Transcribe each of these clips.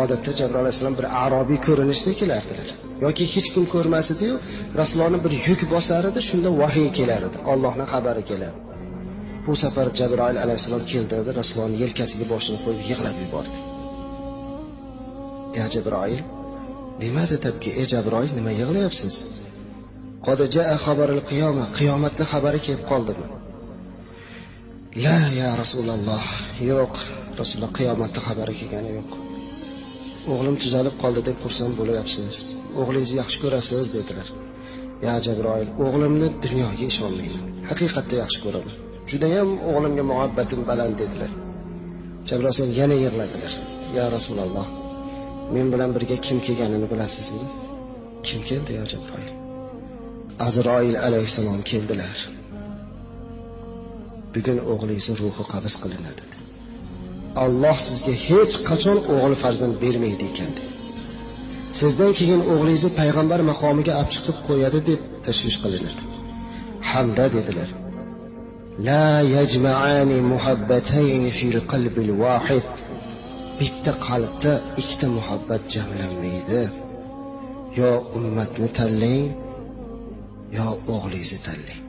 Odatda Jabroil alayhissalom bir arobiy ko'rinishda kelardilar. Yoki hech kim ko'rmas edi-yu, Rasulullohni bir yuk bosar edi, shunda vahiy kelar edi, Allohning xabari kelardi. Bu safar Jabroil alayhissalom keldi, Rasulullohning yelkasiga boshini qo'yib yig'lab yubordi. Ya Jabroil, limaza tabki? Ey Jabroil, nima yig'layapsiz? Qad jaa xabarul qiyoma, qiyomatning xabari kelib qoldimi? La ya Rasululloh, yo'q, Rasululloh qiyomatning xabari kelgani yo'q. O'g'lim tuzalib qoldi deb xursand bo'lyapsiz. O'g'lingizni yaxshi ko'rasiz dedilar. Ya Jabroil, o'g'limni dunyoga ishonmayman. Haqiqatda yaxshi ko'raman. Juda ham o'g'limga muhabbatim baland dedilar. Jabroil yana yig'ladilar. Ya Rasululloh, men bilan birga kim kelganini bilasizmi? Kim keldi ya Jabroil? Azroil alayhissalom keldilar. Bugun o'g'lingizni ruhi qabz qilinadi. Alloh sizga hech qachon o'g'il farzand bermaydi ekan dedi. Sizdan keyin o'g'lingizni payg'ambar maqomiga olib chiqib qo'yadi deb tashvish qilinadi. Hamda dedilar. La yajma'ani muhabbatayn fil qalbil wahid. Bitta qalbda ikkita muhabbat jamlanmaydi. Yo ummatni tanlang, yo o'g'lingizni tanlang.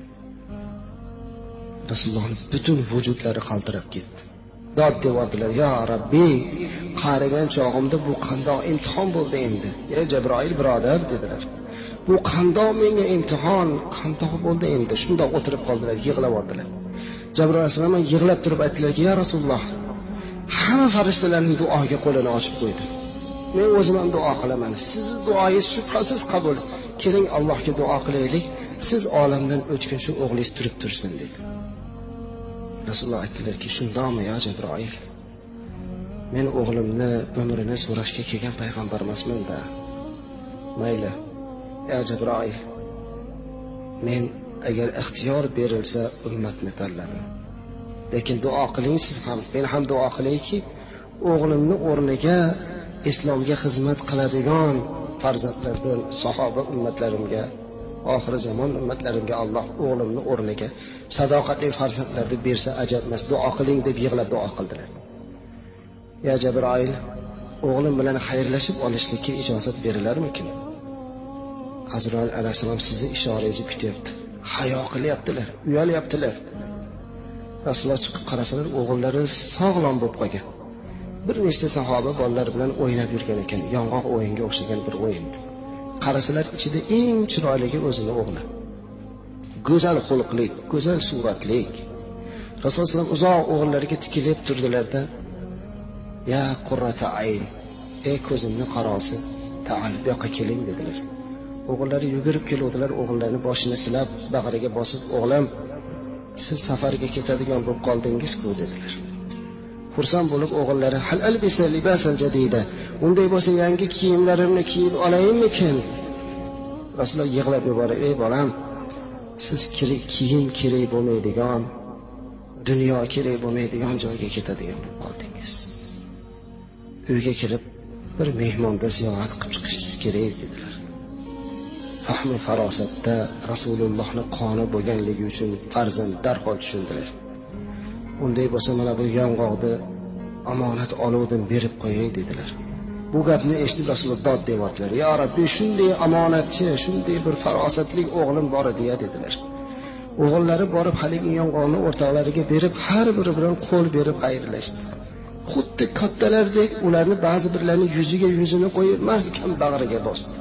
Rasulullohning butun vujudlari qaltirab ketdi. Dod devordilar, ya Rabbi, qarigan chog'imda bu qandoq imtihon bo'ldi endi? Ey Jabroil birodar dedilar. Bu qandoq menga imtihon, qandoq bo'ldi endi? Shundoq o'tirib qoldilar, yig'lab yubordilar. Jabroil alayhissalom yig'lab turib aytdilarki, ya Rasululloh, hamma farishtalarning duoga qo'lini ochib qo'ydi. Men o'zim ham duo qilaman. Sizni duoyingiz shubhasiz qabul. Keling Allohga duo qilaylik. Siz olamdan o'tgan shu o'g'lingiz turib tursin dedi. Rasululloh aytdilarki, shundoqmi ya Jabroil? Men o'g'limni umrini so'rashga kelgan payg'ambar emasman-da. Mayli, ya Jabroil, men agar ixtiyor berilsa ummatni tanladim. Lekin duo qiling siz ham, men ham duo qilayki, o'g'limni o'rniga islomga xizmat qiladigan farzandlardan sahoba ummatlarimga, oxir zamon ummatlarimga Alloh o'g'limni o'rniga sadoqatli farzandlarni bersa ajab emas, duo qiling deb yig'lab duo qildilar. Ya Jabroil, o'g'lim bilan xayrlashib olishlikka ijozat berilarmikin? Azroil alayhissalom sizni ishorangizni kutyapti. Hayo qilyaptilar, uyalyaptilar. Rasululloh chiqib qarasalar, o'g'illari sog'lom bo'lib qolgan. Bir nechta sahoba bolalar bilan o'ynab yurgan ekan, yong'oq o'yinga o'xshagan bir o'yin. Qarasalar ichida eng chiroyligi o'zini o'g'li. Go'zal xulqli, go'zal suratli. Rasululloh uzoq o'g'illariga tikilib turdilarda, ya qurrata ayn, ey ko'zimni qarosi, ta'al bu yoqqa keling dedilar. O'g'illari yugurib keluvdilar, o'g'illarini boshini silab, bag'riga bosib, o'g'lim, siz safarga ketadigan bo'lib qoldingiz-ku dedilar. Xursand bo'lib o'g'illari, hal albisa libasan jadida, unday bo'lsa yangi kiyimlarimni kiyib olayinmikin? Rasululloh yig'lab yuborib, ey bolam, siz kiyim kerak bo'lmaydigan, dunyo kerak bo'lmaydigan joyga ketadigan bo'lib qoldingiz. Uyga kirib bir mehmonda ziyorat qilib chiqishingiz kerak dedilar. Fahmi farosatda Rasulullohni qoni bo'lganligi uchun farzand darhol tushundilar. Unday bo'lsa mana bu yong'oqni omonat oluvdim, berib qo'yay dedilar. Bu gapni eshitib Rasululloh dod deyordilar. Ya Rabbi, shunday omonatchi, shunday bir farosatli o'g'lim bor edi ya dedilar. O'g'illari borib haligi yong'oqni o'rtoqlariga berib, har biri bilan qo'l berib xayrlashdi. Xuddi kattalardek ularni ba'zi birlarini yuziga yuzini qo'yib mahkam bag'riga bosdi.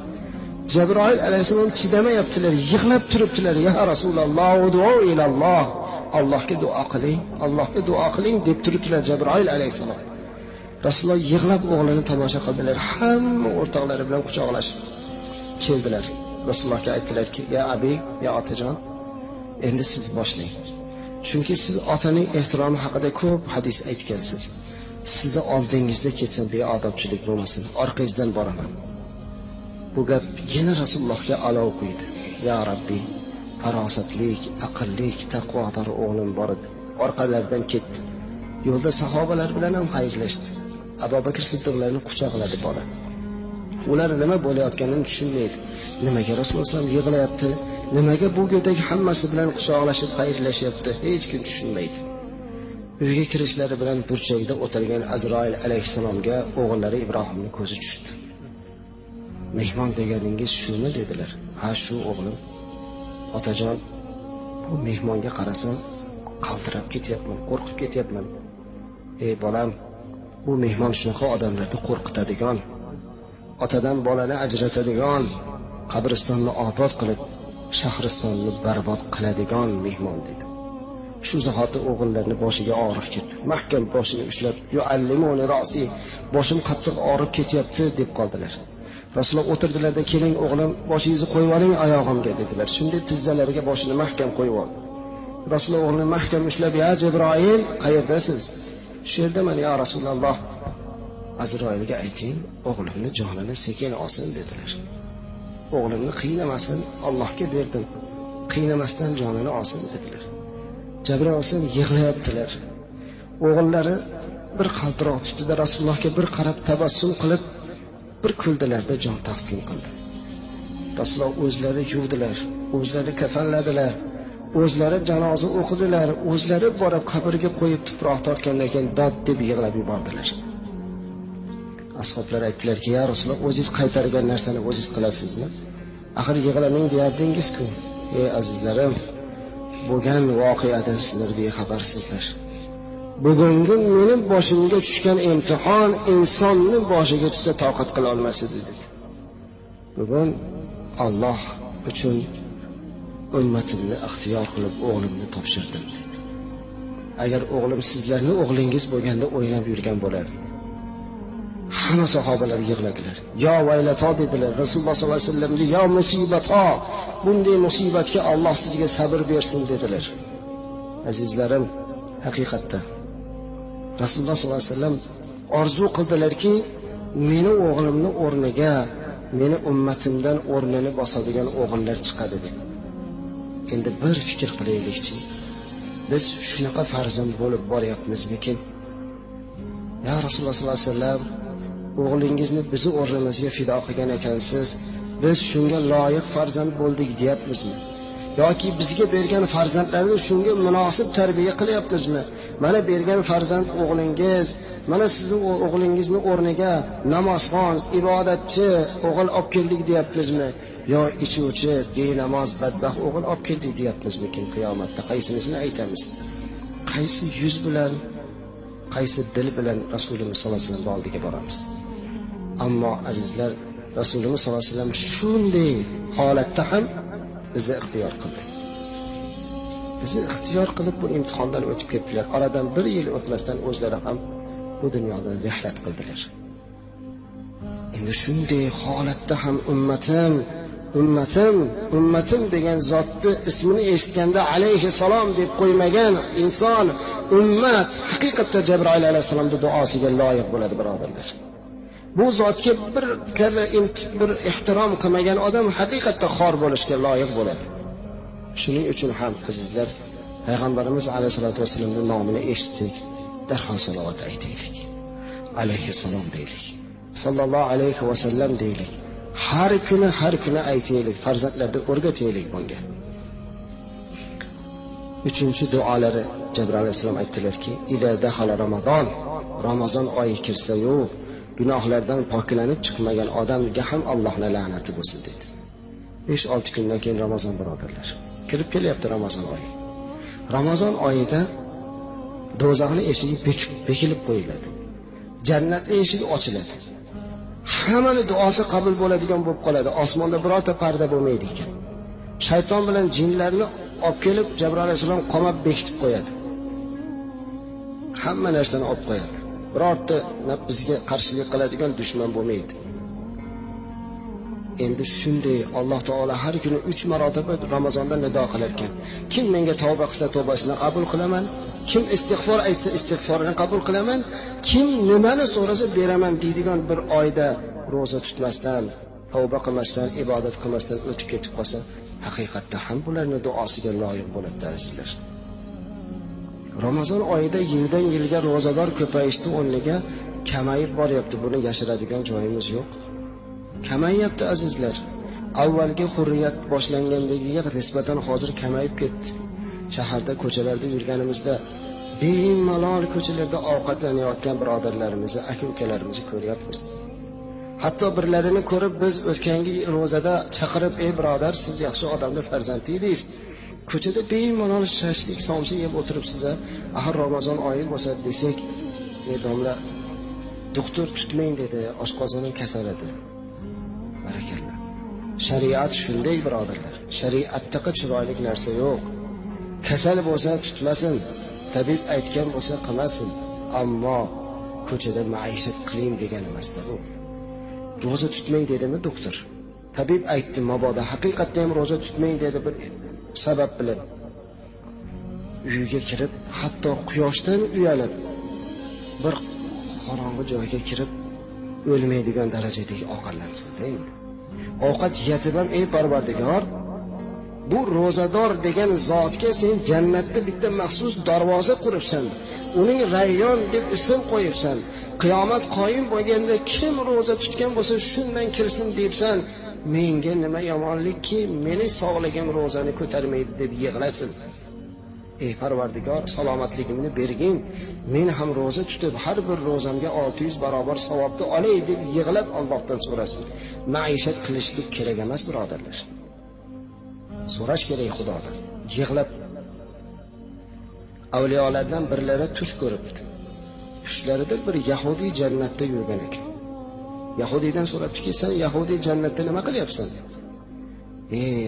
Jabroil alayhissalom chidamayaptilar, yig'lab turibdilar. Ya Rasululloh, duo ilalloh, Allohga duo qiling, Allohga duo qiling deb turibdilar Jabroil alayhissalom. Rasululloh yig'lab o'g'lini tomosha qildilar, hamma o'rtoqlari bilan quchoqlashib keldilar. Rasulullohga aytdilarki, ya abi, ya otajon, endi siz boshlang. Chunki siz otaning ehtiromi haqida ko'p hadis aytgansiz. Sizni oldingizda ketsam beodobchilik bo'lmasin, orqangizdan boraman. Bu gap yana Rasulullohga alov quydi. Ya Rabbi, farosatlik, aqllik, taqvodor o'g'lim bor edi. Orqalaridan ketdi. Yo'lda sahobalar bilan ham xayrlashdi. Abu Bakr Siddiqlarni quchoqladi bola. Ular nima bo'layotganini tushunmaydi. Nimaga Rasululloh yig'layapti? Nimaga bu go'dak hammasi bilan quchoqlashib xayrlashyapti? Hech kim tushunmaydi. Uyga kirishlari bilan burchakda o'tirgan Azroil alayhissalomga o'g'illari Ibrohimning ko'zi tushdi. Mehmon deganingiz shumi dedilar. Ha, shu o'g'lim. Otajon, bu mehmonga qarasam qaltirab ketyapman, qo'rqib ketyapman. Ey bolam, bu mehmon shunaqa odamlarni qo'rqitadigan, otadan bolani ajratadigan, qabristonni obod qilib, shahristonni barbod qiladigan mehmon dedi. Shu zahoti o'g'illarni boshiga og'riq ketdi. Mahkam boshini ushlab, yuallimuni ra'si, boshim qattiq og'rib ketyapti deb qoldilar. Rasululloh o'tirdilarda, keling o'g'lim, boshingizni qo'yib oling oyog'imga dedilar. Shunday tizzalariga boshini mahkam qo'yib oldi. Rasululloh o'g'lini mahkam ushlab, ya Jabroil, qayerdasiz? Shu yerdaman ya Rasululloh. Azroilga ayting, o'g'limni jonini sekin olsin dedilar. O'g'limni qiynamasin, Allohga berdim. Qiynamasdan jonini olsin dedilar. Jabroil alayhissalom yig'layaptilar. O'g'illari bir qaltiroq tutdi-da, Rasulullohga bir qarab tabassum qilib, bir kuldilarda jon taslim qildi. Rasululloh o'zlari yuvdilar, o'zlari kafanladilar, o'zlari janoza o'qidilar, o'zlari borib qabrga qo'yib tuproq tortgandan keyin dod deb yig'lab yubordilar. Ashoblar aytdilarki, ya Rasululloh, o'zingiz qaytargan narsani o'zingiz qilasizmi? Axir yig'lamang deyardingiz-ku. Ey azizlarim, bo'lgan voqeadan sizlar bexabarsizlar. Bugungi meni boshimga tushgan imtihon insonni boshiga tushsa toqat qila olmas edi dedi. Bugun Alloh uchun ummatimni ixtiyor qilib o'g'limni topshirdim dedi. Agar o'g'lim sizlarning o'g'lingiz bo'lganda o'ynab yurgan bo'lardi. Hamma sahobalar yig'ladilar. Ya vaylato dedilar. Rasululloh sollallohu alayhi vasallamga ya musibato, bunday musibatga Alloh sizga sabr bersin dedilar. Azizlarim, haqiqatda Rasululloh sollallohu alayhi vasallam orzu qildilarki, meni o'g'limni o'rniga meni ummatimdan o'rnini bosadigan o'g'illar chiqadi deb. Endi bir fikr qilaylikchi, biz shunaqa farzand bo'lib boryapmizmikin? Ya Rasululloh sollallohu alayhi vasallam, o'g'lingizni bizni o'rnimizga fido qilgan ekansiz, biz shunga loyiq farzand bo'ldik deyapmizmi? Yoki bizga bergan farzandlarni shunga munosib tarbiya qilyapmizmi? Mana bergan farzand o'g'lingiz, mana sizning o'g'lingizni o'rniga namozxon, ibodatchi o'g'il olib keldik deyapmizmi? Yo ichuvchi, benamoz, badbaxt o'g'il olib keldik deyapmizmikin qiyomatda? Qaysinisini aytamiz? Qaysi yuz bilan, qaysi dil bilan Rasulimiz sollallohu alayhi vasallam oldiga boramiz? Ammo azizlar, Rasulimiz sollallohu alayhi vasallam shunday holatda ham bizni ixtiyor qildi. Bizni ixtiyor qilib bu imtihondan o'tib ketdilar. Oradan bir yil o'tmasdan o'zlari ham bu dunyodan rihlat qildilar. Endi shunday holatda ham ummatim, ummatim, ummatim degan zotni ismini eshitganda alayhissalom deb qo'ymagan inson, ummat haqiqatda Jabroil alayhissalomning duosiga loyiq bo'ladi birodarlar. Bu zotga bir karra bir ehtirom qilmagan odam haqiqatda xor bo'lishga loyiq bo'ladi. Shuning uchun ham azizlar, payg'ambarimiz alayhisolatu vassalamning nomini eshitsak, darhol salovat aytaylik. Alayhissalom deylik. Sallallohu alayhi vasallam deylik. Har kuni har kuni aytaylik, farzandlarni o'rgataylik bunga. Uchinchi duolari Jabroil alayhissalom aytdilarki, "Iza dahala Ramazon", Ramazon oyi kirsa-yu, gunohlardan poklanib chiqmagan odamga ham Allohning la'nati bo'lsin dedi. 5-6 kundan keyin Ramazon birodarlar. Kirib kelyapti Ramazon oyi. Ramazon oyida do'zaxning eshigi bekilib qo'yiladi. Jannatning eshigi ochiladi. Hammani duosi qabul bo'ladigan bo'lib qoladi. Osmonda birorta parda bo'lmaydi ekan. Shayton bilan jinlarni olib kelib Jabroil alayhissalom qamab bekitib qo'yadi. Hamma narsani olib qo'yadi. Birorta bizga qarshilik qiladigan dushman bo'lmaydi. Endi shunday Alloh taolo har kuni 3 marotaba Ramazonda nido qilar ekan. Kim menga tavba qilsa tavbasini qabul qilaman, kim istig'for aytsa istig'forini qabul qilaman, kim nimani so'rasa beraman deydigan bir oyda roza tutmasdan, tavba qilmasdan, ibodat qilmasdan o'tib ketib qolsa, haqiqatda ham bularning duosiga loyiq bo'ladi azizlar. Ramazon oyida yildan yilga rozador ko'payishdi o'rniga kamayib boryapti. Buni yashiradigan joyimiz yo'q. Kamayyapti azizlar. Avvalgi hurriyat boshlanganligiga nisbatan hozir kamayib ketdi. Shaharda, ko'chalarda yurganimizda Bemalol ko'chalarda ovqatlanayotgan birodarlarimizni, aka-ukalarimizni ko'ryapmiz. Hatto birlarini ko'rib biz o'tgangi ro'zada chaqirib, ey birodar, siz yaxshi odamlar farzandi edingiz. Ko'chada bemalol shashlik, somsa yeb o'tiribsiz, axir Ramazon oyi bo'lsa desak, ey domla, doktor tutmang dedi, oshqozonim kasal edi. Barakalla. Shariat shunday birodarlar. Shariatdaqa chiroyli narsa yo'q. Kasal bo'lsa tutmasin, tabib aytgan bo'lsa qilmasin, ammo ko'chada maishat qiling degan emasda bu. Ro'za tutmang dedimi doktor? Tabib aytdi, mabodo haqiqatda ham ro'za tutmang dedi bir sabab bilan. Uyga kirib, hatto quyoshdan uyalib bir qorong'i joyga kirib o'lmaydigan darajadagi ovqatlansin deydi. Ovqat yetib ham, ey Parvardigor, bu ro'zador degan zotga sen jannatda bitta maxsus darvoza quribsan, uning Rayyon deb ism qo'yibsan. Qiyomat qoyim bo'lganda kim ro'za tutgan bo'lsa shundan kirsin debsan. Menga nima yomonlikki, meni sog'ligim ro'zani ko'tarmaydi deb yig'lasin. Ey Parvardigor, salomatligimni bergin, men ham ro'za tutib har bir ro'zamga 600 barobar savobni olay deb yig'lab Allohdan so'rasin. Maishat qilishlik kerak emas birodarlar. So'rash kerak Xudodan, yig'lab. Avliyolardan birlari tush ko'ribdi. Tushlarida bir yahudiy jannatda yurgan ekan. Yahudiydan so'rabdiki, sen yahudiy jannatda nima qilyapsan? Ey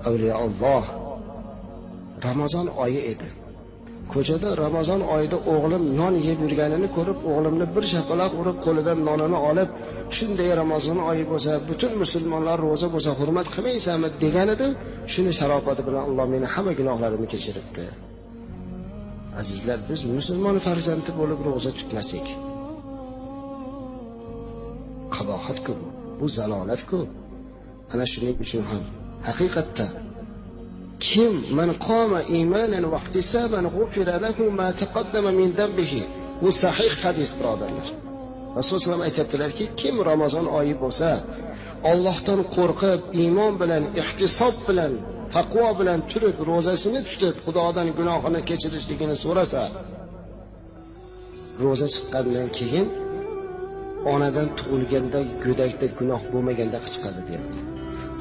avliyo Alloh, Ramazon oyi edi. Ko'chada Ramazon oyida o'g'lim non yeb yurganini ko'rib, o'g'limni bir shapaloq urib, qo'lidan nonini olib, shunday Ramazon oyi bo'lsa, butun musulmonlar ro'za bo'lsa, hurmat qilmaysanmi degan edim. Shuni sharofati bilan Alloh meni hamma gunohlarimni kechiribdi. Azizlar, biz musulmon farzandi bo'lib ro'za tutmasak, qabohat-ku bu, bu zalolat-ku. Ana shuning uchun ham haqiqatda kim man qoma imanan va ihtisaban g'ufira lahu ma taqaddama min dambihi, bu sahih hadis birodarlar. Rasululloh aytibdilarki, kim Ramazon oyi bo'lsa, Allohdan qo'rqib, iymon bilan, ihtisob bilan, taqvo bilan turib ro'zasini tutib, Xudodan gunohini kechirishligini so'rasa, ro'za chiqqandan keyin onadan tug'ilganda go'dakda gunoh bo'lmaganda chiqadi deyapti.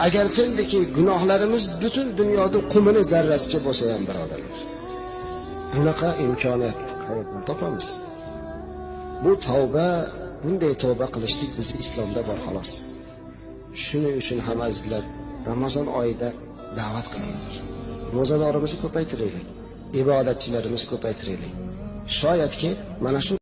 Agarchindiki gunohlarimiz butun dunyoda qumini zarrasicha bo'lsa ham birodarlar, bunaqa imkoniyat qayerdan topamiz? Bu tavba, bunday tavba qilishlik bizning islomda bor xolos. Shuning uchun ham azizlar, Ramazon oyida da'vat qilaylik. Ro'zadorimizni ko'paytiraylik, ibodatchilarimizni ko'paytiraylik. Shoyatki mana shu